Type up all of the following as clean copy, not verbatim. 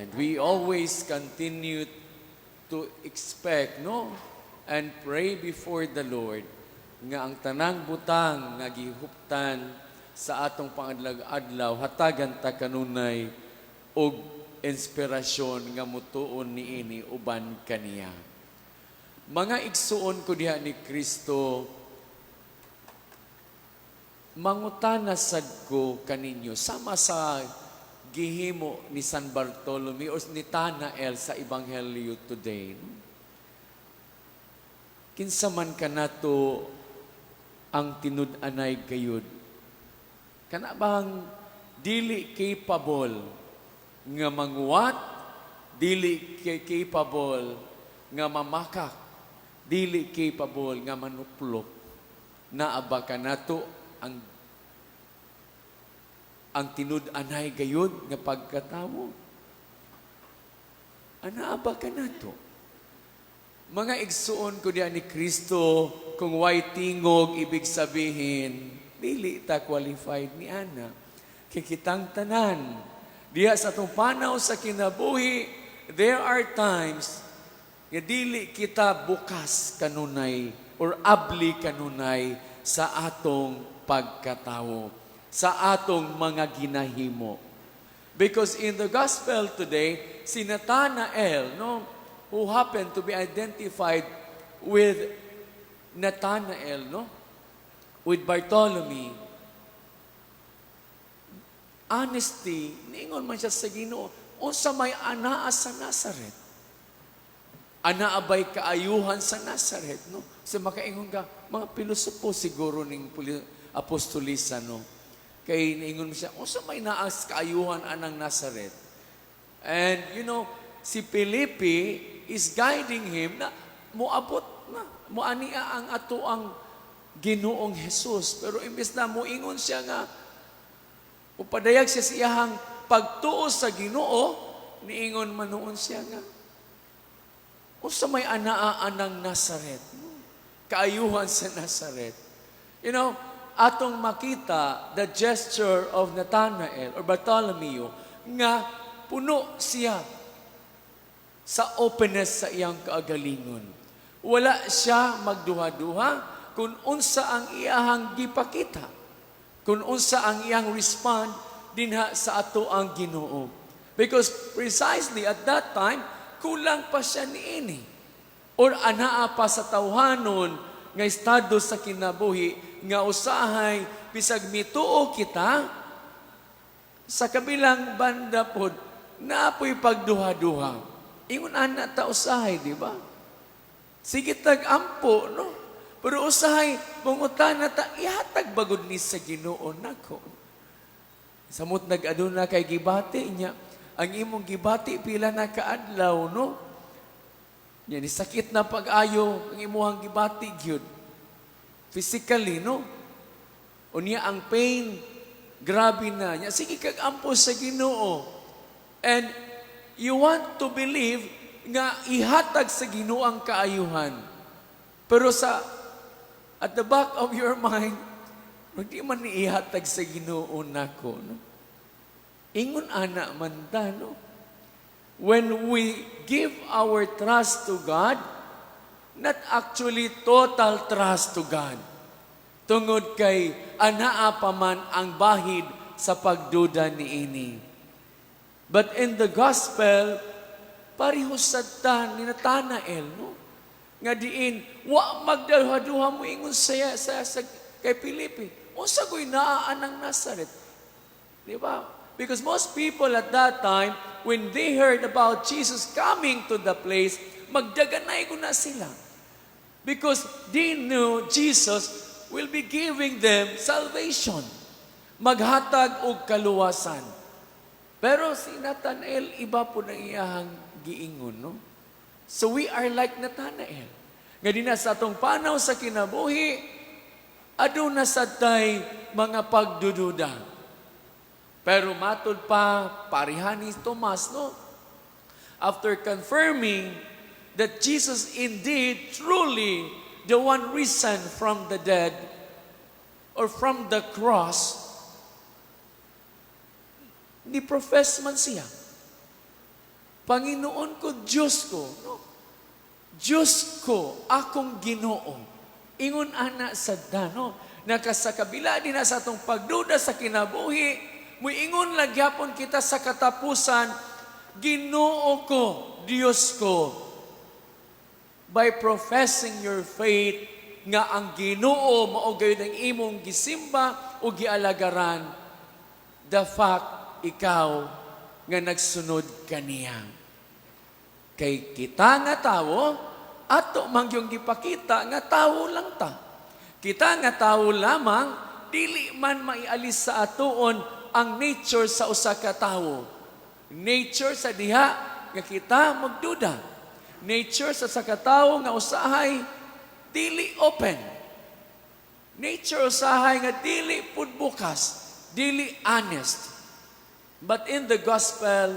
And we always continue to expect, no? And pray before the Lord nga ang tanang butang nga gihuptan sa atong pangadlaw-adlaw, hatagan ta kanunay og inspirasyon nga mutuon niini uban kaniya. Mga igsuon ko diha ni Kristo, mangutana sad ko kaninyo sama sa gihimo ni San Bartolome o ni Natanael sa Ebanghelyo today. No? Kinsa man kanato ang tinud-anay gayud? Kana bang dili capable nga manguwat, dili capable nga mamakak, dili capable nga manuplok? Naa ba kanato ang tinud-anay gayud nga pagkatawo? Anaa ba kanato? Mga igsuon ko diha ni Kristo, kung way tingog, ibig sabihin, dili ta qualified ni ana. Kay kitang tanan, diha sa atong panaw sa kinabuhi, there are times nga dili kita bukas kanunay or abli kanunay sa atong pagkatawo, sa atong mga ginahimo. Because in the gospel today, si Nathanael, no, who happened to be identified with Nathanael, no, with Bartholomew, honesty, niingon man siya sa Ginoo, "Unsa may anaa sa Nazaret? Anaa bay kaayuhan sa Nazaret?" No? Sa makaingon ka, mga pilosopo siguro ning apostolisa, no? Kay niingon mo siya, "Unsa may naa kaayuhan anang Nazaret?" And si Felipe is guiding him na moabot na, moania ang ato ang Ginoong Jesus. Pero imbes na moingon siya nga, upadayag siya sa iyahang pagtuo sa Ginoo, niingon man noon siya nga, "Unsa may anaa anang Nazaret? Kaayuhan sa Nazaret?" Atong makita the gesture of Nathanael or Bartholomew nga puno siya sa openness sa iyang kaagalingon. Wala siya magduha-duha kung unsa ang iyahang gipakita, kung unsa ang iyang respond dinha sa ato ang Ginoo. Because precisely at that time, kulang pa siya niini. Or anaa pa sa tawhanon nga estado sa kinabuhi nga usahay bisag mituo kita, sa kabilang banda pod naapoy pagduha-duha. Ingon ana ta usahay, di ba? Sige tag ampo, no? Pero usahay, mangutana ta, "Ihatag ba gud ni sa Ginoo nako?" Samot nag-aduna kay gibati niya. Ang imong gibati pila na kaadlaw, no? Yan, sakit na pag-ayo ang imuhang gibati gyud. Physically, no? Unya ang pain, grabe na. Nya, sige kag ampo sa Ginoo. And you want to believe nga ihatag sa Ginoo ang kaayuhan. Pero sa at the back of your mind, hindi man ihatag sa Ginoo nako, no? Ingon ana man ta, no? When we give our trust to God, not actually total trust to God. Tungod kay anaa pa man ang bahid sa pagduda niini. But in the gospel, pareho sad ta ni Nathanael, no? Nga diin, wa magduha-duha mo ingon sa kay Felipe, "Unsa ko'y naa anang Nazaret?" Di ba? Because most people at that time, when they heard about Jesus coming to the place, magdaganay ko na sila. Because they knew Jesus will be giving them salvation. Maghatag og kaluwasan. Pero si Nathanael, iba po na iyahang giingon, no? So we are like Nathanael. Nga dinha sa atong panaw sa kinabuhi, aduna sad tay mga pagdududa. Pero matud pa, pareha ni Tomas, no? After confirming that Jesus indeed truly the one risen from the dead or from the cross, ni profess man siya. Panginoon ko, Diyos ko, no? Diyos ko, akong Ginoo. Ingon ana sa no? Naka sa kabila din na sa atong pagduda sa kinabuhi, muingon lang gyapon kita sa katapusan, "Ginoo ko, Diyos ko." By professing your faith nga ang Ginoo mao gayud ang imong gisimba o gialagaran, the fact ikaw nga nagsunod kaniya. Kay kita nga tawo, ato man yung gipakita nga tawo lang ta. Kita nga tawo lamang, dili man maialis sa atuon ang nature sa usa ka tawo. Nature sa diha nga kita magduda. Nature sa sa katawo nga usahay dili open. Nature usahay nga dili pud bukas, dili honest. But in the gospel,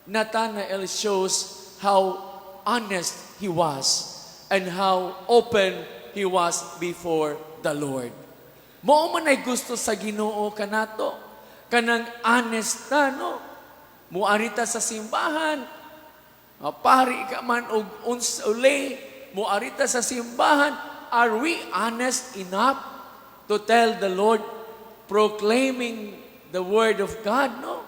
Nathanael shows how honest he was and how open he was before the Lord. Mao man ay gusto sa Ginoo kanato. Kanang honest na, no? Muari ta sa simbahan, pari ka man og uns uli, muari ta sa simbahan, are we honest enough to tell the Lord, proclaiming the word of God, no?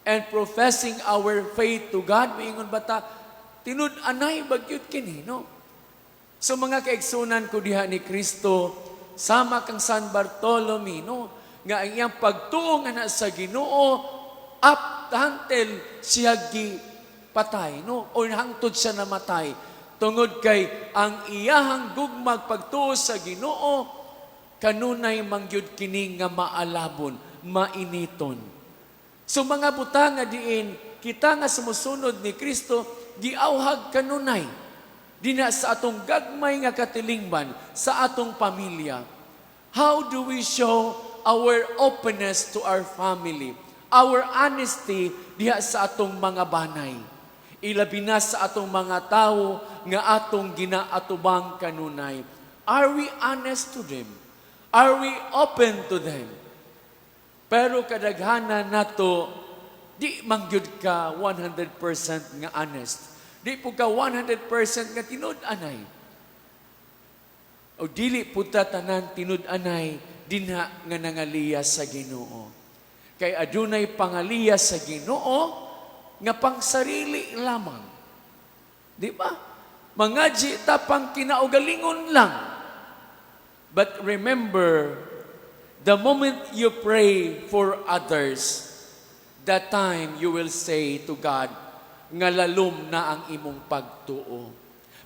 And professing our faith to God, moingon ba ta, tinud-anay ba gyud kini, no? So mga kaigsunan ko diha ni Kristo, sama kang San Bartolome, no? Nga ang iyang pagtuo nga na sa Ginoo up until siya gi patay, no? O hangtod siya namatay. Tungod kay ang iyahang gugmag pagtuo sa Ginoo kanunay mangyud kini nga maalabon, mainiton. So mga butang nga diin kita nga sumusunod ni Kristo giawhag kanunay dina sa atong gagmay nga katilingban, sa atong pamilya. How do we show our openness to our family? Our honesty diha sa atong mga banay. Ilabi na sa atong mga tao nga atong ginaatubang kanunay. Are we honest to them? Are we open to them? Pero kadaghanan nato, di mangyud ka 100% nga honest. Di po ka 100% nga tinud-anay. O dili po ta tanan tinud-anay dinha nga nangaliya sa Ginoo. Kay adunay pangaliya sa Ginoo nga pang sarili lamang. Di ba? Mangadyi ta pang kinaugalingon lang. But remember, the moment you pray for others, that time you will say to God, nga lalom na ang imong pagtuo.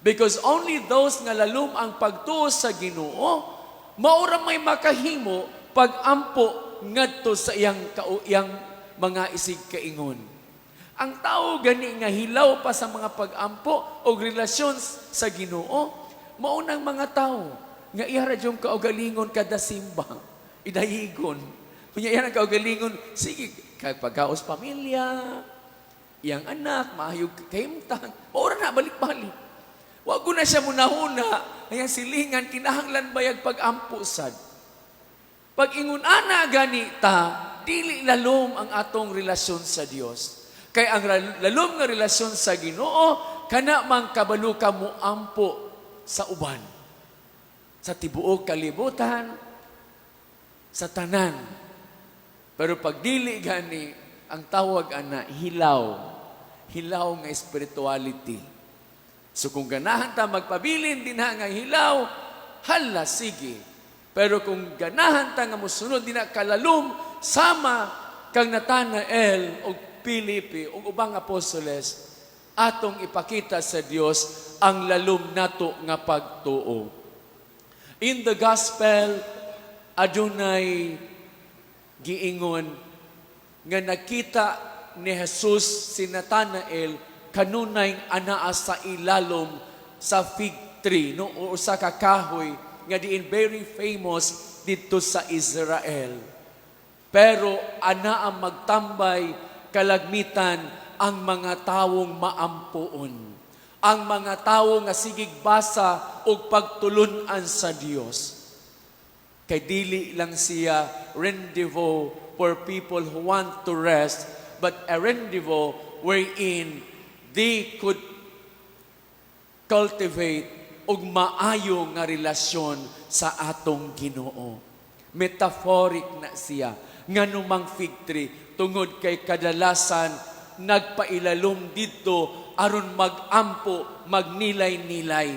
Because only those nga lalom ang pagtuo sa Ginoo, maura may makahimo pagampo ngadto sa iyang mga isig kaingon. Ang tao gani nga hilaw pa sa mga pagampo o relasyon sa Ginoo, maunang mga tao nga iya ra yung kaugalingon kada simba, idahigon. Kunya iya ang kaugalingon, sige, kay pagkaos pamilya, iyang anak, maayog kahimtang, ora na, balik-balik. Wa ko na siya munahuna, kaya silingan, kinahanglan bayag pag-ampo sad. Pag ingon ana gani ta, dili lalom ang atong relasyon sa Dios. Kay ang lalom nga relasyon sa Ginoo, kana mang kabalo ka mo ampo sa uban. Sa tibuok kalibutan, sa tanan. Pero pag dili gani, ang tawag ana, hilaw. Hilaw nga spirituality. So kung ganahan ta magpabilin dinha nga hilaw, hala sige. Pero kung ganahan ta nga mosunod dinha kalalom sama kang Nathanael og Felipe ug ubang apostoles, atong ipakita sa Dios ang lalom nato nga pagtuo. In the gospel, adunay giingon nga nakita ni Jesus si Nathanael kanunay anaa sa ilalom sa fig tree, no, o sa kakahoy nga diin very famous didto sa Israel. Pero anaa magtambay kalagmitan ang mga tawong maampuon. Ang mga tawo nga sigig basa og pagtulun-an sa Dios. Kay dili lang siya rendezvous for people who want to rest, but a rendezvous wherein they could cultivate og maayo nga relasyon sa atong Ginoo. Metaphoric na siya. Nganumang fig tree? Tungod kay kadalasan nagpailalom didto aron magampo, magnilay-nilay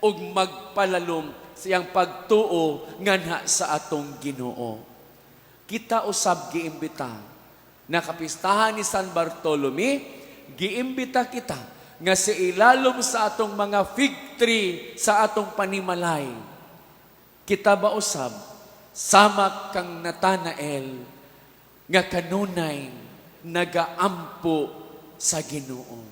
ug magpalalom siyang pagtuo nganha sa atong Ginoo. Kita usab giimbita. Nakapistahan ni San Bartolome, giimbita kita nga sa ilalom sa atong mga fig tree sa atong panimalay. Kita ba usab sama kang Natanael nga kanunay nagaampo sa Ginoo?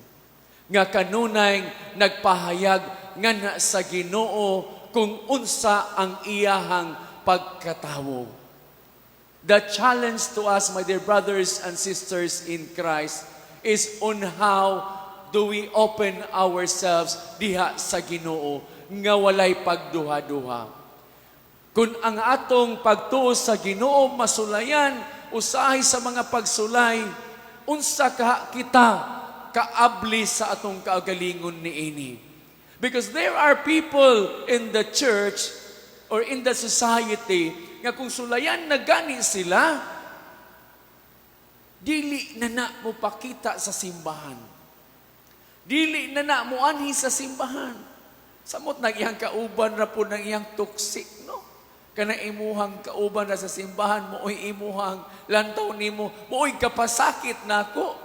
Nga kanunay nagpahayag nga sa Ginoo kung unsa ang iyahang pagkatawo. The challenge to us, my dear brothers and sisters in Christ, is on how do we open ourselves diha sa Ginoo nga walay pagduha-duha. Kung ang atong pagtuo sa Ginoo masulayan usahay sa mga pagsulay, unsa ka kita kaabli sa atong kaugalingon niini? Because there are people in the church or in the society nga kung sulayan na gani sila, dili na na mo pakita sa simbahan. Dili na na mo anhi sa simbahan. Samot nang iyang kauban ra po ng iyang toxic, no? Kana imuhang kauban ra sa simbahan, mooy imuhang lantaw nimo, mooy kapasakit nako.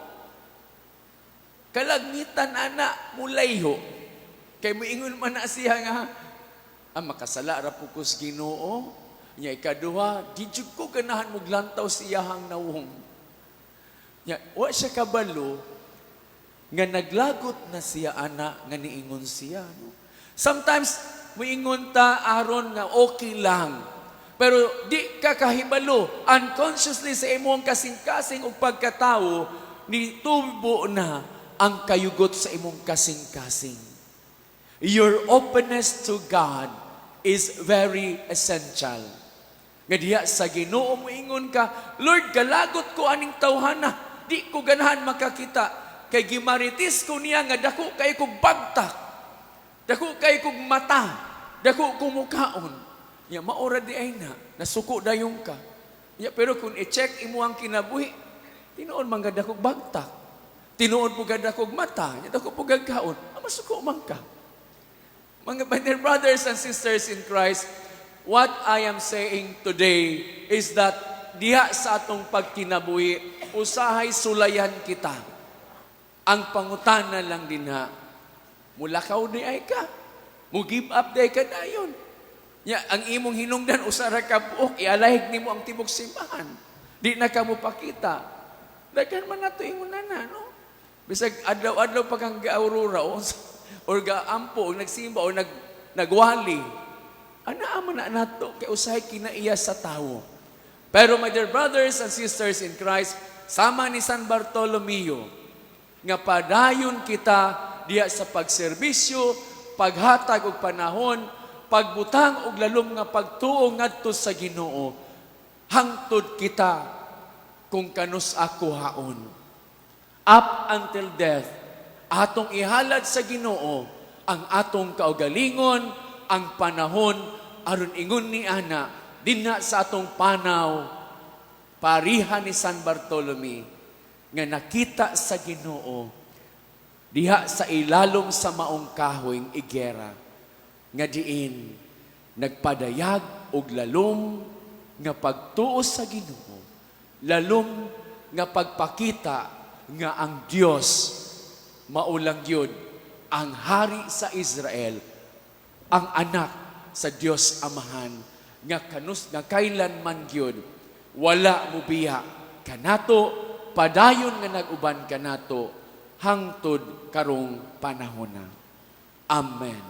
Kalagmitan ana mulayho. Kay moingon man na siya nga, "Ah, makasala ra po ko sa Ginoo. Nya ikaduha, di jud ko ganahan mo lantaw sa iyahang nawong." Nya, wa siya kabalo nga naglagot na siya ana nga niingon siya. No? Sometimes, muingon ta aron nga okay lang. Pero di ka kahibalo, unconsciously sa imong kasing-kasing ug pagkatao, nitubo na ang kayugot sa imong kasing-kasing. Your openness to God is very essential. Nga diha sa Ginoo moingon ka, "Lord, galagot ko aning tawhana. Di ko ganahan makakita. Kay gimarites ko niya nga dako kay kog bagtak. Dako kay kog mata. Dako ko mukaon." Ya maora di ay na, nasuko dayon ka. Ya, pero kung i-check imo ang kinabuhi, tinuod man gad dako bagtak. Tinuod po gad dako mata, nya dako po gad kaon, ah, masuko man ka. Mga my dear brothers and sisters in Christ, what I am saying today is that diha sa atong pagkinabuhi, usahay sulayan kita. Ang pangutana lang dinha, mulakaw di ay ka, mo give up di ay ka dayon. Ya, ang imong hinungdan usa ra ka buok, ialahig nimo ang tibok simbahan. Di na ka mo pakita. Daghan man nato ingon na na, no? Bisag adlaw-adlaw pa kang ga-aurora o or gaampo o nagsimba o nagwali. Ana man na nato kay usahay kinaiya sa tawo. Pero my dear brothers and sisters in Christ, sama ni San Bartolomeo, nga padayon kita diha sa pagserbisyo, paghatag og panahon, pagbutang og lalom nga pagtuo ngadto sa Ginoo, hangtod kita kung kanus ako haon. Up until death, atong ihalad sa Ginoo ang atong kaugalingon, ang panahon, aron ingon ni ana, dinha sa atong panaw, pariha ni San Bartolome, nga nakita sa Ginoo diha sa ilalom sa maong kahoy igera, nga diin nagpadayag og lalom nga pagtuo sa Ginoo, lalom nga pagpakita nga ang Dios maulang gyud ang hari sa Israel, ang anak sa Dios Amahan nga kanus nga kailan man gyud wala mobiya kanato, padayon nga nag-uban kanato hangtod karong panahona. Amen.